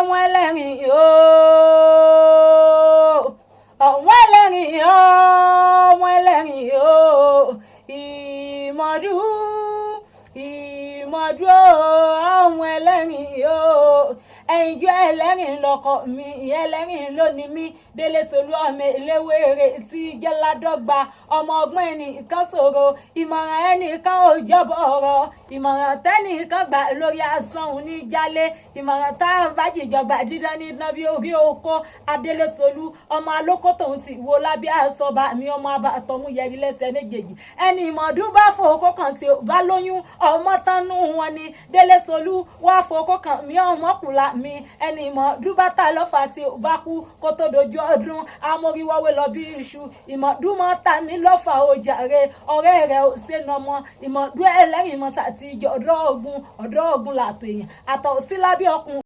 Ọmọ ẹlẹ́rìn ooo, ọmọ ẹlẹ́rìn, ọmọ ẹlẹ́rìn ooo, ìmọ̀dú, ìmọ̀dú, ọmọ ẹlẹ́rìn ooo, ẹ̀yinjú ẹlẹ́rìn lọkọ mi, ẹlẹ́rìn lónìí mi. Délé Solú, ọmọ eléwéré tí jẹ́ ládọ́gba, ọmọ ọgbọ́n ẹnìkan ṣòro, ìmọ̀ràn ẹnìkan ò jọbọ̀ ọ̀rọ̀, ìmọ̀ràn tẹ́nìkan gbà lórí asán òun ní jálé, ìmọ̀ràn tá a bá jìjọba dídán ní dán bí orí oko. Adélé Solú, ọmọ alókó tòun ti wo lábẹ́ àṣọba mi, ọmọ abàtọ́mú yẹri lẹ́sẹ̀ méjèèjì. Ẹni ìmọ̀ọ́dún bá fòókó kan tí ò bá lóyún ọmọ tánú wọn ni. Délé Solú wá fòókó kan mi, ọmọkùnrin mi. Ẹni ìmọ̀ọ́dún bá ta lọ́fà tí ò bá kú kó tó dojú ọdún, amóríwọ́wé lọ bí iṣu. Ìmọ̀ọ́dún mọ́ ta ní lọ́fà ojàre, ọ̀rẹ́ rẹ̀ ò ṣe nọmọ. Ìmọ̀ọ́dún ẹlẹ́rìn mọ́sá àti ìjọ ọ̀dọ́ ogun, ọ̀dọ́ ogun làtò èèyàn àtọ̀ sí lábẹ́ ọkùn.